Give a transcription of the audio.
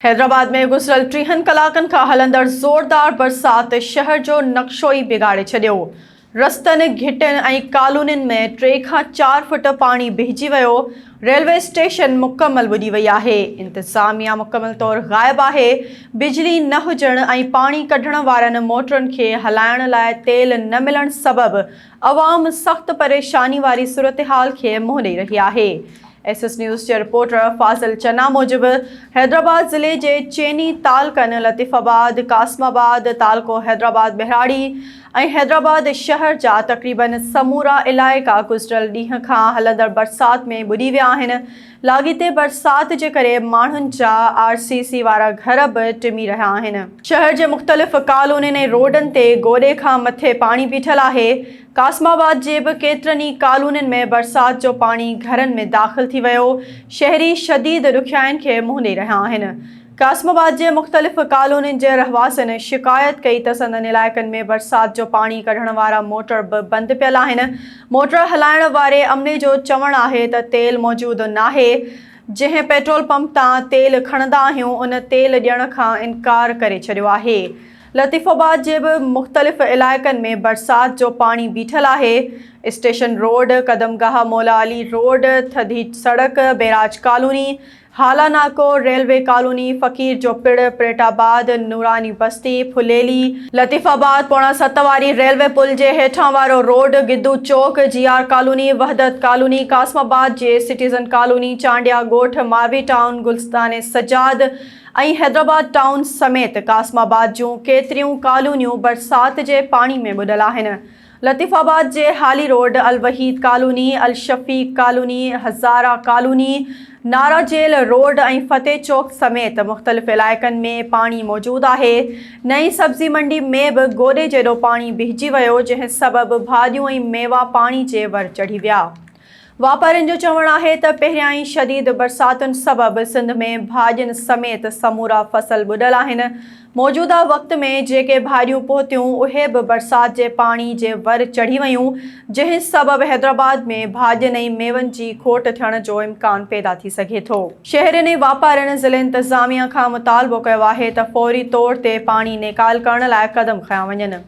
حيدرآباد ۾ گذريل ٽيهن ڪلاڪن کان هلندڙ زوردار برسات شهر جو نقشو ئي بگاڙي ڇڏيو. رستن، گهٽين ۽ ڪالونين ۾ ٽي کان چار فٽ پاڻي بيهجي ويو، ريلوي اسٽيشن مڪمل ٻڏي وئي آهي، انتظاميا مڪمل طور غائب آهي، بجلي نه هجڻ ۽ پاڻي ڪڍڻ وارن موٽرن کي هلائڻ لاء تيل نه ملڻ سبب عوام سخت پريشاني واري صورتحال کي منهن ڏئي رهي آهي. ايس ايس نيوز جي رپورٽر فاضل چنا موجب حيدرآباد ضلعي جي چئني تعلقن لطيف آباد، قاسم آباد، تعلقو حيدرآباد ٻهراڙي ۽ حيدرآباد شهر جا تقريبن سمورا علائقا گذريل ڏينهن کان هلندڙ برسات ۾ ٻڏي ويا آهن، لاڳيتي برسات جي ڪري ماڻهن جا آر سي سي وارا گهر به ٽمي رهيا آهن. شهر جي مختلف ڪالونين ۽ روڊن تي گوڏي کان مٿي پاڻي بيٺل آهي، قاسم آباد جي به ڪيترن ئي ڪالونين ۾ برسات جو پاڻي گهرن ۾ داخل ٿي ويو، شهري شديد ڏکيائين کي منهن ڏئي رهيا آهن. قاسم آباد جي مختلف ڪالونين جي رهواسين شڪايت ڪئي ته سندن علائقن ۾ برسات جو پاڻي ڪڍڻ وارا موٽر به بند پيل آهن، موٽر هلائڻ واري عملي جو چوڻ آهي ته تيل موجود ناهي، جنهن پيٽرول پمپ تان تيل کڻندا آهيون ان تيل ڏيڻ کان انڪار ڪري ڇڏيو آهي. لطيف آباد جي به مختلف علائقن ۾ برسات جو پاڻي بيٺل آهي، اسٽيشن روڊ، قدم گاهه مولا علي روڊ، ٿڌي سڙڪ، بيراج ڪالوني، هالا ناڪو، ريلوي ڪالوني، فقير جو پڙ، پريٽ آباد، نوراني بستي، ڦليلي، لطيف آباد پوڻا ست واري ريلوي پل جي هيٺان وارو روڊ، گدو چوڪ، جي آر ڪالوني، وحدت ڪالوني، قاسم آباد جي سٽيزن ڪالوني، چانڊيا ڳوٺ، ماروي ٽائون، گلستان سجاد، ۽ حيدرآباد ٽائون سميت قاسم آباد جون ڪيتريون ڪالونيون برسات جي پاڻي ۾ ٻڏل آهن. لطيف آباد جي Hali road, Al Waheed colony, Al Shafiq colony, Hazara colony, Nara jail road ۽ Fateh Chowk سميت مختلف علائقن ۾ پاڻي موجود آهي. نئين سبزي منڊي ۾ به گوڏي جيڏو پاڻي بيهجي ويو جنهن سبب ڀاڄيون ۽ ميوا پاڻي جي ور چڙهي ويا. واپارين جو چوڻ آهي ته پهريائين شديد برساتن سبب سنڌ ۾ ڀاڄين سميت سمورا فصل ٻڏل آهن، موجوده وقت ۾ جيڪي ڀاڄيون پهتيون اهي به برسات جي پاڻي جي ور چڙهي ويون، جنهن سبب حيدرآباد ۾ ڀاڄين ۽ ميون جي کوٽ ٿيڻ جو امڪان پيدا ٿي سگهي ٿو. شهرين ۽ واپارين ضلعي انتظاميا کان مطالبو ڪيو آهي ته فوري طور تي پاڻي نيڪال ڪرڻ لاء قدم کنيا وڃن.